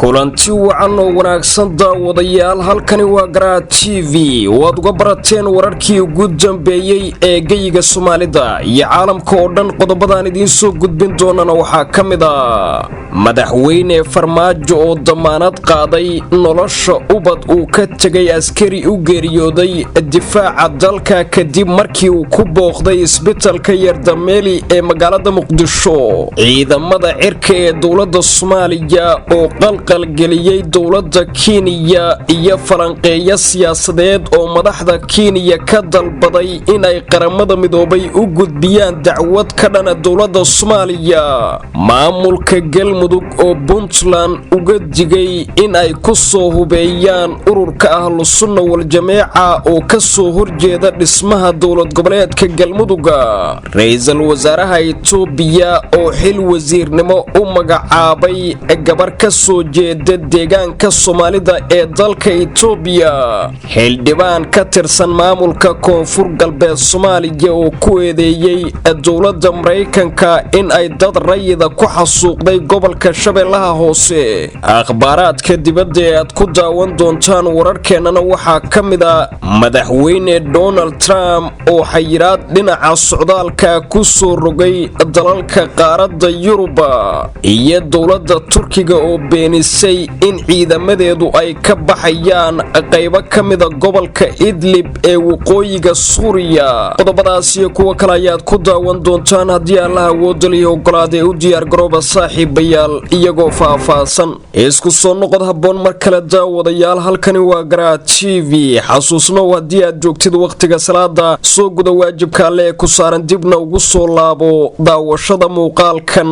Kulanti wacan oo wanaagsan, daawadayaal. Halkani waa Garaad TV oo aad uga barateen wararkii ugu dambeeyey ee geyiga Soomaalida iyo caalamka oo dhan. Qodobadaan idiin soo gudbin doonana waxaa ka mid a Madaxweyne Farmaajo oo damaanad qaaday nolosha ubad uu ka tegay askari u geeriyooday difaaca dalka, kadib markii uu ku booqday isbitalka Yardameeli ee magaalada Muqdisho. Ciidamada cirka ee dowladda Soomaaliya oo qalqalgeliyey dowladda Kenya, iyo falanqeeyo siyaasadeed oo madaxda Kenya ka dalbaday inay Qaramada Midoobay u gudbiyaan dacwad ka dhana dowladda Soomaaliya. Maamulka Galmudug oo Puntland uga digay in ay ku soo hubeeyaan ururka Ahlusunna Waljameeca oo kasoo horjeeda dhismaha dowlad goboleedka Galmuduga. Ra-iisul wasaaraha Itoobiya oo xil wasiirnimo u magacaabay gabar ka soo jeeda deegaanka Soomaalida ee dalka Itoobiya. Xildhibaan ka tirsan maamulka Koonfur Galbeed Soomaaliya oo ku eedeeyey dowladda Maraykanka in ay dad rayida ku xasuuqday gobolka Shabeellaha Hoose. Akhbaaraadka dibadda ee aad ku daawan doontaan wararkeennana waxaa ka mid a Madaxweyne Donald Trump oo xayiraad dhinaca socdaalka ku soo rogay dalalka qaaradda Yuruba, iyo dowladda Turkiga oo beenisay in ciidamadeedu ay ka baxayaan qaybo ka mida gobolka Idlib ee waqooyiga Suuriya. Qodobadaas iyo kuwo kale ayaad ku daawan doontaan haddii Allaha awoodalihi ogolaadee. U diyaar garooba, saaxiibayaal, iyagoo faahfaahsan. Isku soo noqod habboon mar kale, daawadayaal. Halkani waa Garaad TV. Xasuusnow, haddii aad joogtid wakhtiga salaada, soo guda waajibka Alle ee ku saaran, dibna ugu soo laabo daawashada muuqaalkan.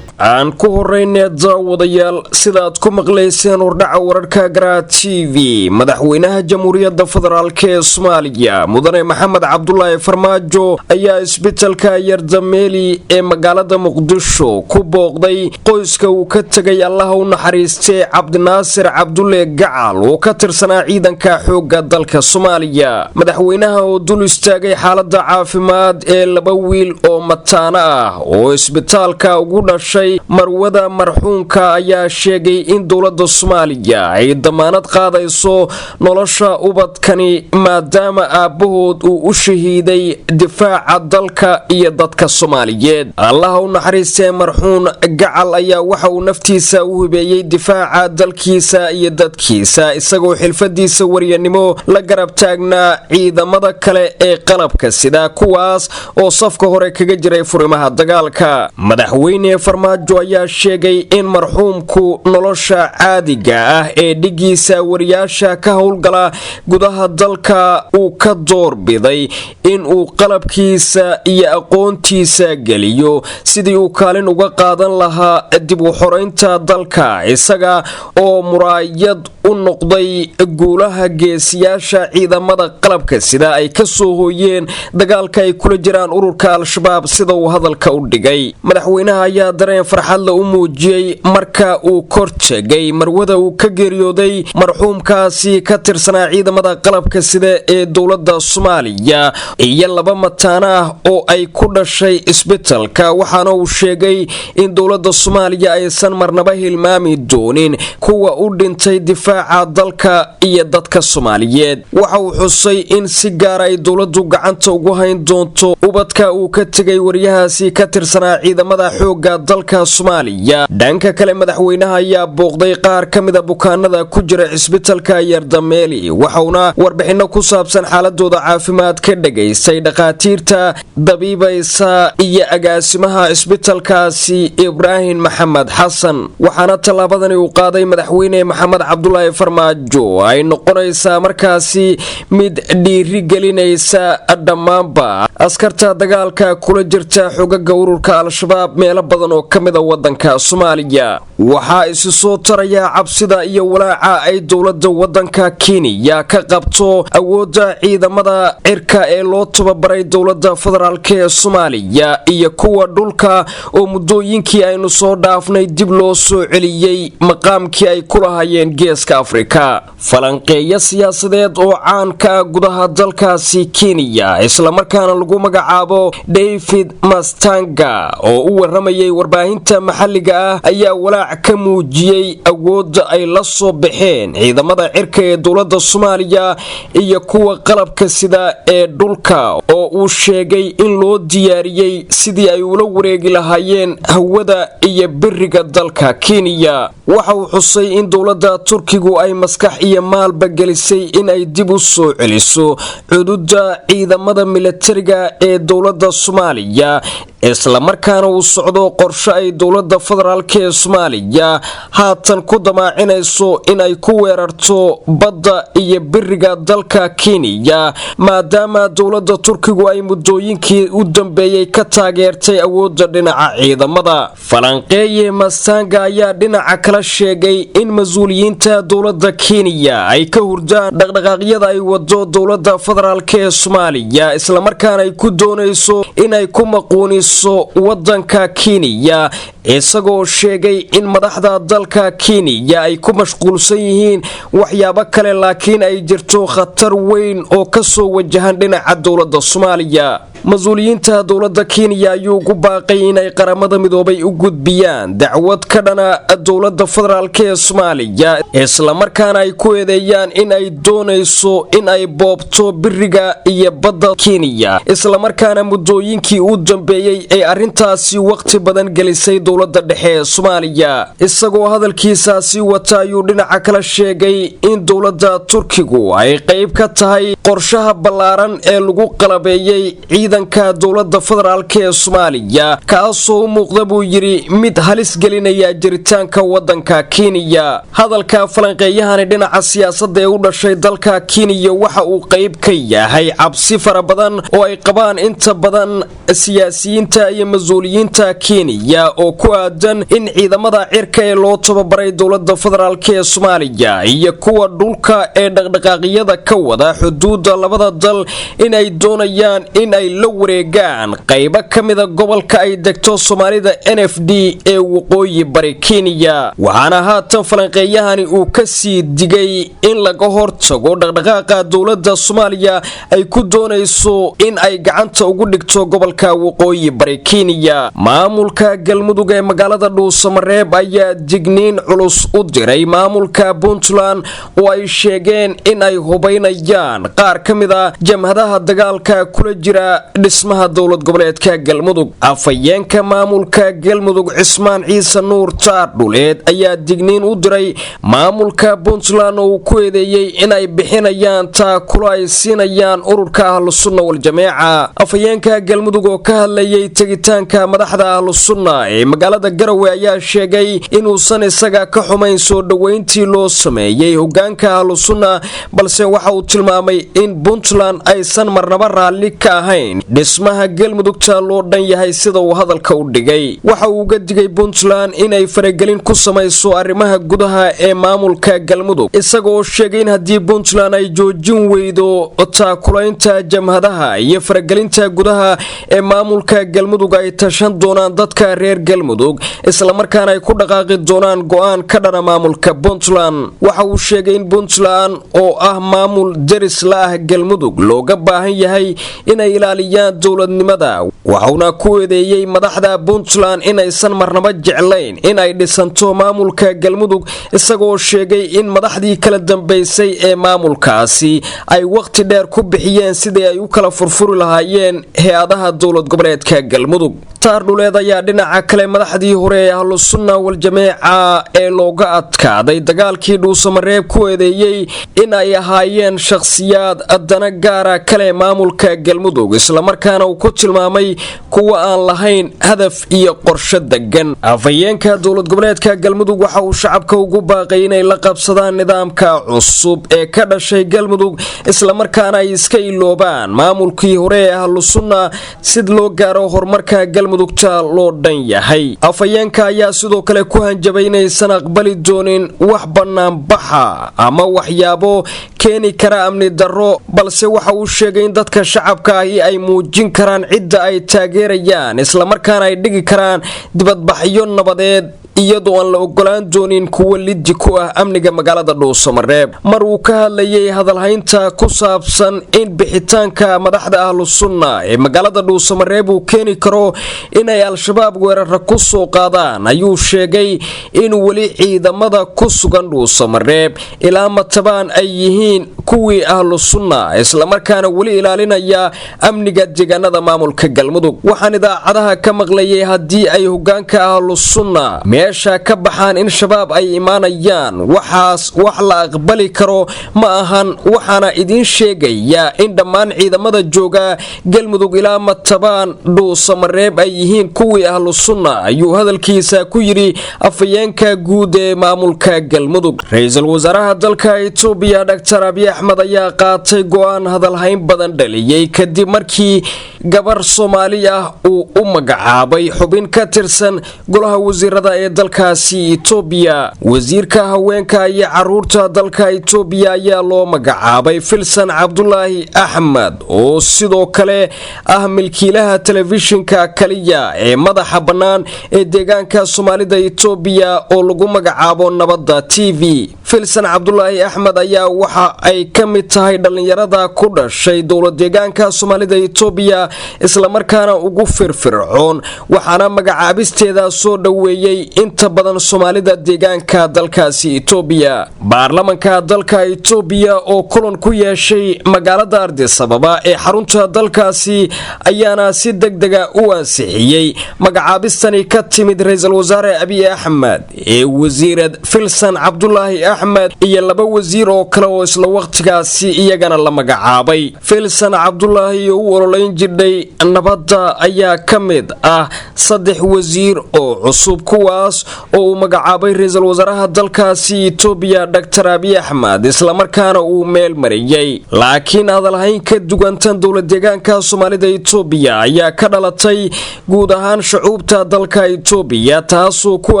Aan ku horeynee, daawadayaal, sidaad ku maqlayseen hordhaca wararka Garaa TV, madaxweynaha Jamhuuriyadda Federaalk ee Soomaaliya, Mudane Maxamed Cabdulaahi Farmaajo, ayaa isbitalka Yardameeli ee magaalada Muqdisho ku booqday qoyska uu ka tegay, Allaha u naxariistee, Cabdinaasir Cabdulle Gacal oo ka tirsanaa ciidanka xoogga dalka Soomaaliya. Madaxweynaha oo dul istaagay xaalada caafimaad ee laba wiil oo mataano ah oo isbitaalka ugu dhashay marwada marxuunka ayaa sheegay in dowladda Soomaaliya ay damaanad qaadayso nolosha ubadkani, maadaama aabbahood uu u shahiiday difaaca dalka iyo dadka Soomaaliyeed. Allaha u naxariistee, marxuun Gacal ayaa waxa uu naftiisa u hibeeyey difaaca dalkiisa iyo dadkiisa, isagoo xilfadiisa waryanimo la garab taagnaa ciidamada kale ee qalabka sida, kuwaas oo safka hore kaga jiray furimaha dagaalka. Madaxweyne Farmaajo ayaa sheegay in marxuumku nolosha caadiga ah ee dhigiisa wariyaasha ka howlgala gudaha dalka uu ka doorbiday in uu qalabkiisa iyo aqoontiisa geliyo sidii uu kaalin uga qaadan lahaa dib u xoreynta dalka, isaga oo muraayad u noqday guulaha geesiyaasha ciidamada qalabka sida ay ka soo hooyeen dagaalka ay kula jiraan ururka Al-Shabaab, sida uu hadalka u dhigay. Madaxweynaha ayaa dareen farxadla u muujiyey marka uu kor tegay marwada uu ka geeriyooday marxuumkaasi ka tirsanaa ciidamada qalabka sida ee dowladda Soomaaliya iyo laba mataano ah oo ay ku dhashay isbitalka, waxaana uu sheegay in dowladda Soomaaliya aysan marnaba hilmaami doonin kuwa u dhintay difaaca dalka iyo dadka Soomaaliyeed. Waxa uu xusay in si gaara ay dowladdu gacanta ugu hayn doonto ubadka uu ka tegay waryahaasi ka tirsanaa ciidamada xoogga dalka Soomaaliya. Dhanka kale, madaxweynaha ayaa booqday qaar ka mida bukaanada ku jira cisbitalka Yardameeli, waxauna warbixino ku saabsan xaaladooda caafimaad ka dhagaystay dhakhaatiirta dabiibaysa iyo agaasimaha cisbitalkaasi, Ibraahim Maxamed Xasan. Waxaana tallaabadani uu qaaday Madaxweyne Maxamed Cabdulaahi Farmaajo ay noqonaysaa markaasi mid dhiiri gelinaysa dhammaanba askarta dagaalka kula jirta xogaga ururka Al-Shabaab meelo badan oo ka mida wadanka Soomaaliya. Waxaa isi soo taraya cabsida iyo walaaca ay dowladda wadanka Kenya ka qabto awoodda ciidamada cirka ee loo tababaray dowladda federaalk ee Soomaaliya iyo kuwa dhulka oo muddooyinkii aynu soo dhaafnay dib loo soo celiyey maqaamkii ay ku lahaayeen geeska. Geeska Afrika. Falanqeeyo siyaasadeed oo caanka ah gudaha dalkaasi Kenya, islamarkaana lagu magacaabo David Mastanga, oo u waramayay warbaahinta maxalliga ah, ayaa walaac ka muujiyey awoodda ay la soo baxeen ciidamada cirka ee dowladda Soomaaliya iyo kuwa qalabka sida ee dhulka, oo uu sheegay in loo diyaariyey sidii ay ula wareegi lahaayeen hawada iyo biriga dalka Kenya. Waxa uu xusay in dowladda Turkigu ay maskax iyo maalba gelisay in ay dib u soo celiso cududa ciidamada milatariga ee dowladda Soomaaliya, islamarkaana uu socdo qorshe ay dowladda federaalk ee Soomaaliya haatan ku damaacinayso in ay ku weerarto badda iyo biriga dalka Kenya, maadaama dowladda Turkigu ay muddooyinkii u dambeeyey ka taageertay awoodda dhinaca ciidamada. Falanqeeye Mastanga ayaa dhinaca kala sheegay in mas-uuliyiinta dowladda Kenya ay ka hurdaan dhaqdhaqaaqyada ay wado dowladda federaalk ee Soomaaliya, islamarkaana ay ku doonayso inay ku maquuniso wadanka Kenya, isagoo sheegay in madaxda dalka Kenya ay ku mashquulsan yihiin waxyaabo kale, laakiin ay jirto khatar weyn oo kasoo wajahan dhinaca dowladda Soomaaliya. Mas-uuliyiinta dowladda Kenya ayuu ugu baaqay inay Qaramada Midoobay u gudbiyaan dacwad ka dhana dowladda federaalk ee Soomaaliya, islamarkaana ay ku eedeeyaan in ay doonayso in ay boobto biriga iyo badda Kenya, islamarkaana muddooyinkii u dambeeyey ay arrintaasi waqti badan gelisay dowladda dhexe ee Soomaaliya. Isagoo hadalkiisaasi wata ayuu dhinaca kala sheegay in dowladda Turkigu ay qayb ka tahay qorshaha ballaaran ee lagu qalabeeyey ciidanka dowladda federaalk ee Soomaaliya, kaasoo u muuqda, buu yidhi, mid halis gelinaya jiritaanka wadanka Kenya. Hadalka falanqeeyahani dhinaca siyaasadda ee u dhashay dalka Kenya waxa uu qayb ka yahay cabsi fara badan oo ay qabaan inta badan siyaasiyiinta iyo mas-uuliyiinta Kenya, oo ku aadan in ciidamada cirka ee loo tababaray dowladda federaalk ee Soomaaliya iyo kuwa dhulka ee dhaqdhaqaaqyada ka wada xuduuda labada dal in ay doonayaan in ay la wareegaan qaybo ka mida gobolka ay degto Soomaalida NFD ee waqooyi bari Kenya. Waxaana haatan falanqeeyahani uu kasii digay in laga hortago dhaqdhaqaaqa dowladda Soomaaliya ay ku doonayso in ay gacanta ugu dhigto gobolka waqooyi bari Kenya. Maamulka Galmudug ee magaalada Dhuusamareeb ayaa digniin culus u diray maamulka Puntland, oo ay sheegeen in ay hubaynayaan qaar ka mid a jamhadaha dagaalka kula jira dhismaha dowlad goboleedka Galmudug. Afhayeenka maamulka Galmudug, Cismaan Ciise Nuur Taardhuleed, ayaa digniin u diray maamulka Puntland, oo uu ku eedeeyey inay bixinayaan taakulo ay siinayaan ururka Ahlusunna Waljamiica. Afhayeenka Galmudug oo ka hadlayay tegitaanka madaxda Ahlusunna ee magaalada Garowe ayaa sheegay inuusan isaga ka xumayn soo dhoweyntii loo sameeyey hogaanka Ahlusunna, balse waxa uu tilmaamay in Puntland aysan marnaba raalli ka ahayn dhismaha Galmudugta loo dhan yahay, sida uu hadalka u dhigay. Waxa uu uga digay Puntland inay faragelin ku samayso arrimaha gudaha ee maamulka Galmudug, isagoo sheegay in haddii Puntland ay joojin weydo taakulaynta jamhadaha iyo faragelinta gudaha ee maamulka Galmudug, ay tashan doonaan dadka reer Galmudug, islamarkaana ay ku dhaqaaqi doonaan go-aan ka dhana maamulka Puntland. Waxa uu sheegay in Puntland oo ah maamul deris la ah Galmudug looga baahan yahay inay ilaaliyaan dowladnimada, waxauna ku eedeeyey madaxda Puntland inaysan marnaba jeclayn in ay dhisanto maamulka Galmudug, isagoo sheegay in madaxdii kala dambeysay ee maamulkaasi ay wakhti dheer ku bixiyeen sidii ay u kala furfuri lahaayeen hay-adaha dowlad goboleedka Galmudug. Taardhuleed ayaa dhinaca kale madaxdii hore ee Ahlusunna Waljamiica ee looga adkaaday dagaalkii Dhuusamareeb ku eedeeyey in ay ahaayeen shakhsiyaad dana gaara kale maamulka Galmudug, islamarkaana uu ku tilmaamay kuwa aan lahayn hadaf iyo qorsho degan. Afhayeenka dowlad goboleedka Galmudug waxa uu shacabka ugu baaqay inay la qabsadaan nidaamka cusub ee ka dhashay Galmudug, islamarkaana ay iska iloobaan maamulkii hore ee Ahlusunna, sid loo gaaro horumarka Galmudugta loo dhan yahay. Afhayeenka ayaa sidoo kale ku hanjabay inaysan aqbali doonin wax banaanbaxa ama waxyaabo keeni kara amni darro, balse waxa uu sheegay in dadka shacabka ahi ay muujin karaan cidda ay taageerayaan, islamarkaana ay dhigi karaan dibadbaxyo nabadeed. Iyadoo aan la ogolaan doonin kuwa liddi ku ah amniga magaalada Dhuusamareeb. Mar uu ka hadlayay hadalhaynta ku saabsan in bixitaanka madaxda Ahlu Sunna ee magaalada Dhuusamareeb uu keeni karo inay Al-Shabaab weerara ku soo qaadaan, ayuu sheegay in weli ciidamada ku sugan Dhuusamareeb ilaa Matabaan ay yihiin kuwii Ahlu Sunna, islamarkaana weli ilaalinaya amniga deegaanada maamulka Galmudug. Waxaan idaacadaha ka maqlayay haddii ay hogaanka Ahlu Sunna meesha ka baxaan in Shabaab ay imaanayaan. Waxaas wax la aqbali karo ma ahan, waxaana idiin sheegayaa in dhammaan ciidamada jooga Galmudug ilaa Matabaan Dhuusamareeb ay yihiin kuwii Ahlu Sunna, ayuu hadalkiisa ku yidhi afhayeenka guud ee maamulka Galmudug. Ra-iisul wasaaraha dalka Itoobiya, Dhaktar Abiy Axmed, ayaa qaatay go-aan hadalhayn badan dhaliyey kadib markii gabar Soomaali ah uu u magacaabay xubin ka tirsan golaha wasiirada ee dalkaasi Itoobiya. Wasiirka haweenka iyo caruurta dalka Itoobiya ayaa loo magacaabay Filsan Cabdulaahi Axmed, oo sidoo kale ah milkiilaha telefishinka kaliya ee madaxa bannaan ee deegaanka Soomaalida Itoobiya oo lagu magacaabo Nabadda TV. Filsan Cabdulaahi Axmed ayaa waxa ay ka mid tahay dhallinyarada ku dhashay dowlad deegaanka Soomaalida Itoobiya, islamarkaana ugu firfircoon, waxaana magacaabisteeda soo dhoweeyey inta badan Soomaalida deegaanka dalkaasi Itoobiya. Baarlamanka dalka Itoobiya oo kulan ku yeeshay magaalada Ardisababa ee xarunta dalkaasi ayaana si degdega u ansixiyey magacaabistani ka timid ra-iisul wasaare Abiy Axmed ee wasiirad Filsan Cabdulaahi Axmed iyo laba wasiir oo kale oo isla wakhtigaasi iyagana la magacaabay. Filsan Cabdulaahi oo u ololeyn jirdhay nabadda ayaa ka mid ah saddex wasiir oo cusub, kuwaas oo uu magacaabay ra-iisul wasaaraha dalkaasi Itoobiya, Dhaktar Abiy Axmed, islamarkaana uu meel mariyey. Laakiin hadalhayn ka duwantan dowlad deegaanka Soomaalida Itoobiya ayaa ka dhalatay guud ahaan shucuubta dalka Itoobiya, taasoo ku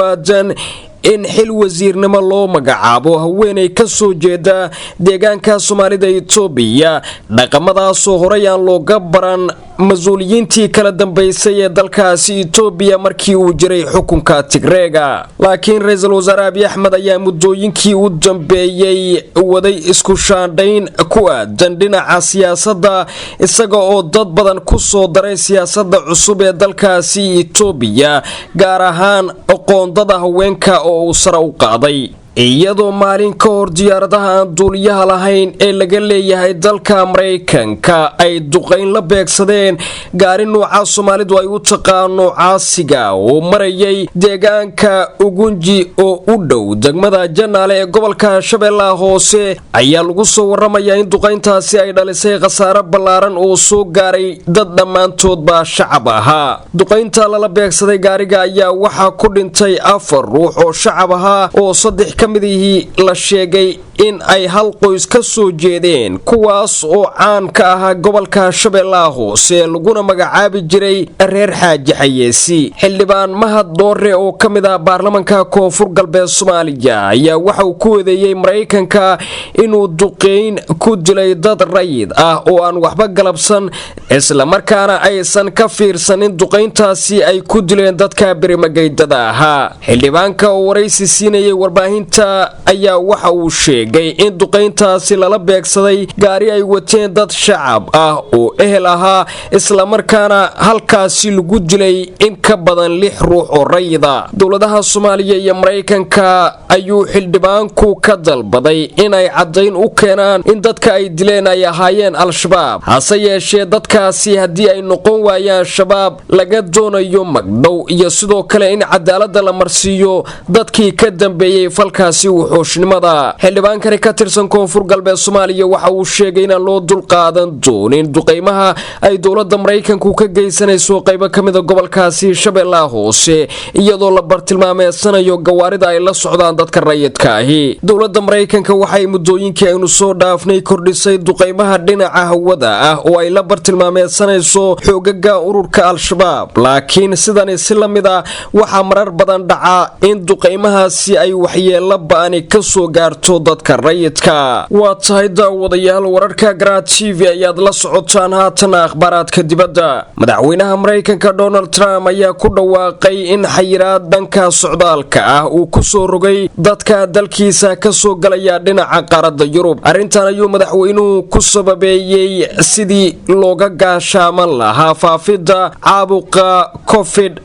aadan in xil wasiirnimo loo magacaabo haweenay ka soo jeeda deegaanka Soomaalida Itoobiya, dhaqamadaasoo horey aan looga baran mas-uuliyiintii kala dambeysay ee dalkaasi Itoobiya markii uu jiray xukunka Tigreega. Laakiin ra-iisul wasaare Abiy Axmed ayaa muddooyinkii u dambeeyey waday isku shaandhayn ku aadan dhinaca siyaasadda, isaga oo dad badan ku soo daray siyaasadda cusub ee dalkaasi Itoobiya, gaar ahaan qoondada haweenka oo uu sare u qaaday. Iyadoo maalin ka hor diyaaradaha aan duuliyaha lahayn ee laga leeyahay dalka Maraykanka ay duqayn la beegsadeen gaari nuuca Soomaalidu ay u taqaano caasiga oo marayay deegaanka Ugunji oo u dhow degmada Janaale ee gobolka Shabeellaha Hoose, ayaa lagu soo waramayaa in duqayntaasi ay dhalisay khasaare ballaaran oo soo gaaray dad dhammaantoodbaa shacab ahaa. Duqaynta lala beegsaday gaariga ayaa waxaa ku dhintay afar ruux oo shacab ahaa, oo saddex kamidihii la sheegay in ay hal qoys ka soo jeedeen, kuwaas oo caan ka ahaa gobolka Shabeellaha Hoose, laguna magacaabi jiray reer Xaaji Xayeesi. Xildhibaan Mahad Dhoore oo ka mid ah baarlamanka Koonfur Galbeed Soomaaliya ayaa waxa uu ku eedeeyey Maraykanka inuu duqeyn ku dilay dad rayid ah oo aan waxba galabsan, islamarkaana aysan ka fiirsanin duqayntaasi ay ku dileen dadka berimageydada ahaa. Xildhibaanka oo waraysi siinayay warbaahinta ayaa waxa uu sheegay in duqayntaasi lala beegsaday gaari ay wateen dad shacab ah oo ehel ahaa, islamarkaana halkaasi lagu dilay in ka badan lix ruux oo rayida. Dowladaha Soomaaliya iyo Maraykanka ayuu xildhibaanku ka dalbaday inay caddayn u keenaan in dadka ay dileen ay ahaayeen Al-Shabaab, hase yeeshee dadkaasi haddii ay noqon waayaan Shabaab laga doonayo magdhow iyo sidoo kale in cadaaladda la marsiiyo dadkii ka dambeeyey falkaasi wuxuushnimada. Xildhibaankani ka tirsan Koonfur Galbeed Soomaaliya waxa uu sheegay inaan loo dulqaadan doonin duqaymaha ay dowladda Maraykanku ka geysanayso qaybo ka mida gobolkaasi Shabeellaha Hoose, iyadoo la bartilmaameedsanayo gawaarida ay la socdaan dadka rayidka ahi. Dowladda Maraykanka waxay muddooyinkii aynu soo dhaafnay kordhisay duqaymaha dhinaca hawada ah oo ay la bartilmaameedsanayso xoogaga ururka Al-Shabaab, laakiin sidani si la mid ah waxaa marar badan dhaca in duqaymahaasi ay waxyeelo Waxyeelo ba-ani kasoo gaarto dadka rayidka. Waa tahay, daawadayaal, wararka Garaad TV ayaad la socotaan. Haatana akhbaaraadka dibadda. Madaxweynaha Maraykanka Donald Trump ayaa ku dhawaaqay in xayiraad dhanka socdaalka ah uu kusoo rogay dadka dalkiisa kasoo galaya dhinaca qaaradda Yurub. Arrintan ayuu madaxweynuhu ku sababeeyey sidii looga gaashaaman lahaa faafidda caabuqa COVID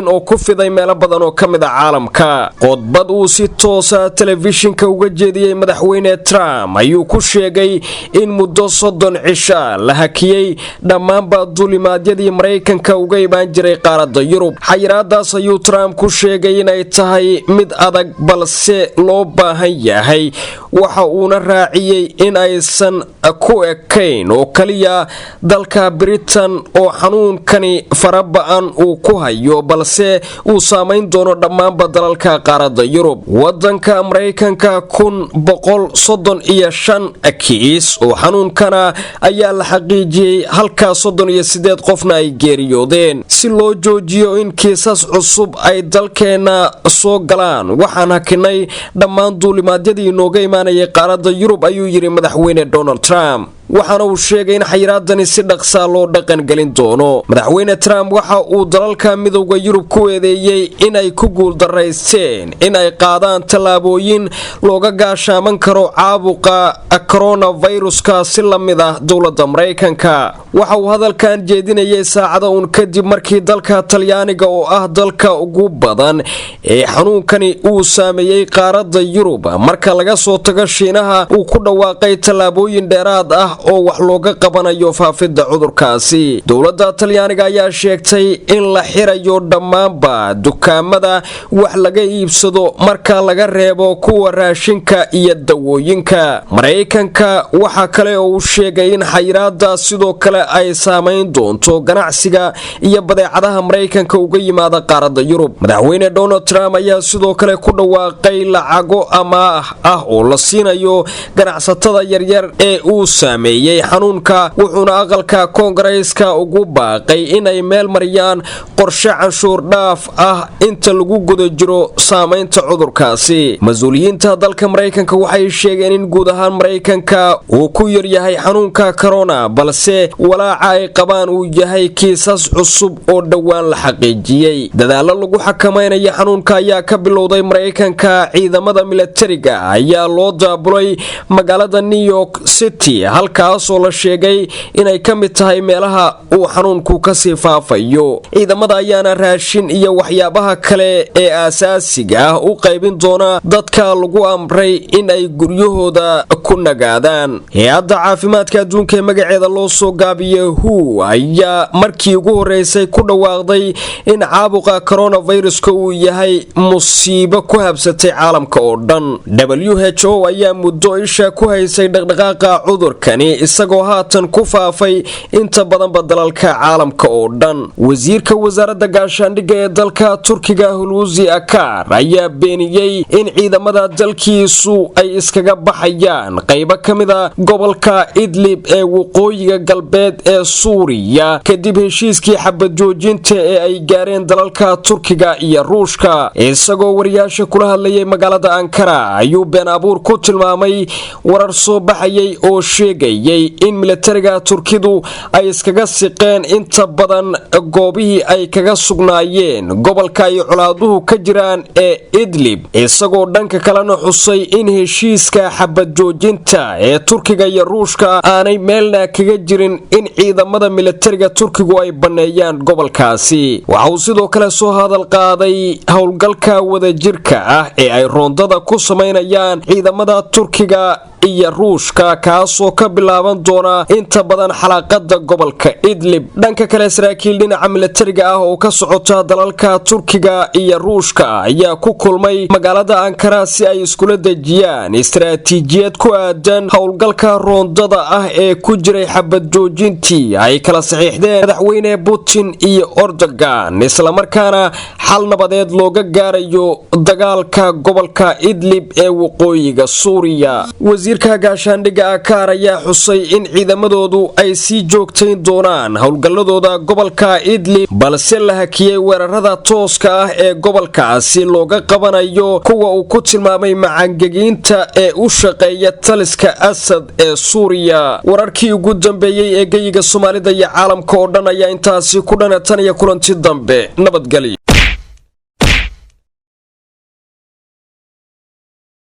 oo ku fiday meelo badan oo ka mid ah caalamka. Khudbad uu si toosa telefishinka uga jeediyey madaxweyne Trump ayuu ku sheegay in muddo 30 cisha la hakiyey dhammaanba duulimaadyadii Maraykanka uga imaan jiray qaaradda Yurub. Xayiraadaas ayuu Trump ku sheegay inay tahay mid adag, balse loo baahan yahay. Waxa uuna raaciyey in aysan ku ekayn oo kaliya dalka Britain oo xanuunkani faraba-an uu ku hayo, balse uu saamayn doono dhammaanba dalalka qaaradda Yurub. Wadanka Maraykanka 1135 kiis oo xanuunkana ayaa la xaqiijiyey, halkaa 38 qofna ay geeriyoodeen. "Si loo joojiyo in kiisas cusub ay dalkeenna soo galaan, waxaan hakinay dhammaan duulimaadyadii inooga imaanayay qaaradda Yurub," ayuu yidhi madaxweyne Donald Trump. Waxaana uu sheegay in xayiraadani si dhaqsaa loo dhaqangelin doono. Madaxweyne Trump waxa uu dalalka Midowda Yurub ku eedeeyey inay ku guuldaraysteen in ay qaadaan tallaabooyin looga gaashaaman karo caabuqa coronaviruska, si la mid ah dowladda Maraykanka. Waxa uu hadalkan jeedinayay saacada uun kadib markii dalka Talyaaniga, oo ah dalka ugu badan ee xanuunkani uu saameeyey qaaradda Yurub marka laga soo tago Shiinaha, uu ku dhawaaqay tallaabooyin dheeraad ah oo wax looga qabanayo faafidda cudurkaasi. Dowladda Talyaaniga ayaa sheegtay in la xirayo dhammaanba dukaamada wax laga iibsado marka laga reebo kuwa raashinka iyo dawooyinka. Maraykanka waxaa kale oo uu sheegay in xayiraada sidoo kale ay saamayn doonto ganacsiga iyo badeecadaha Maraykanka uga yimaada qaaradda Yurub. Madaxweyne Donald Trump ayaa sidoo kale ku dhawaaqay lacago amaah ah oo la siinayo ganacsatada yaryar ee uu saameeyey xanuunka, wuxuuna aqalka Koongareeska ugu baaqay inay meel mariyaan qorshe canshuur dhaaf ah inta lagu guda jiro saameynta cudurkaasi. Mas-uuliyiinta dalka Maraykanka waxay sheegeen in guud ahaan Maraykanka uu ku yaryahay xanuunka corona, balse walaaca ay qabaan uu yahay kiisas cusub oo dhowaan la xaqiijiyey. Dadaalo lagu xakamaynayo xanuunka ayaa ka bilowday Maraykanka. Ciidamada milatariga ayaa loo daabulay magaalada New York City, halkaasoo la sheegay inay ka mid tahay meelaha uu xanuunku kasii faafayo. Ciidamada ayaana raashin iyo waxyaabaha kale ee aasaasiga ah u qaybin doona dadka lagu amray in ay guryahooda ku nagaadaan. Hay-adda caafimaadka adduunka ee magaceeda loo soo gaabiya WHO ayaa markii ugu horeysay ku dhawaaqday in caabuqa coronaviruska uu yahay musiibo ku habsatay caalamka oo dhan. WHO ayaa muddo isha ku haysay dhaqdhaqaaqa cudurkani, isagoo haatan ku faafay inta badanba dalalka caalamka oo dhan. Wasiirka wasaaradda gaashaandhigga ee dalka Turkiga Hulusi Akar ayaa beeniyey in ciidamada dalkiisu ay iskaga baxayaan qaybo ka mid ah gobolka Idlib ee waqooyiga galbeed ee Suuriya, kadib heshiiskii xabad joojinta ee ay gaareen dalalka Turkiga iyo Ruushka. Isagoo wariyaasha kula hadlayay magaalada Ankara ayuu been abuur ku tilmaamay warar soo baxayay oo sheegayay in militariga Turkidu ay iskaga siqeen inta badan goobihii ay kaga sugnaayeen gobolka ay colaaduhu ka jiraan ee Idlib, isagoo dhanka kalena xusay in heshiiska xabad joojinta ee Turkiga iyo Ruushka aanay meelna kaga jirin in ciidamada militariga Turkigu ay banneeyaan gobolkaasi. Waxa uu sidoo kale soo hadal qaaday howlgalka wadajirka ah ee ay roondada ku samaynayaan ciidamada Turkiga iyo Ruushka, kaasoo ka bilaaban doona inta badan xalaaqada gobolka Idlib. Dhanka kale, saraakiil dhinaca milatariga ah oo ka socota dalalka Turkiga iyo Ruushka ayaa ku kulmay magaalada Ankara si ay iskula dejiyaan istaraatiijiyad ku aadan howlgalka roondada ah ee ku jiray xabad joojintii ay kala saxiixdeen madaxweyne Putin iyo Erdogan, islamarkaana xal nabadeed looga gaarayo dagaalka gobolka Idlib ee waqooyiga Suuriya. Wasiirka gaashaandhigga Akaar ayaa xusay in ciidamadoodu ay sii joogtayn doonaan howlgalladooda gobolka Idlib, balse la hakiyey weerarada tooska ah ee gobolkaasi looga qabanayo kuwa uu ku tilmaamay macangegiinta ee u shaqeeya taliska Asad ee Suuriya. Wararkii ugu dambeeyey ee geyiga Soomaalida iyo caalamka oo dhan ayaa intaasi ku dhana. Tan iyo kulanti dambe, nabadgelyo.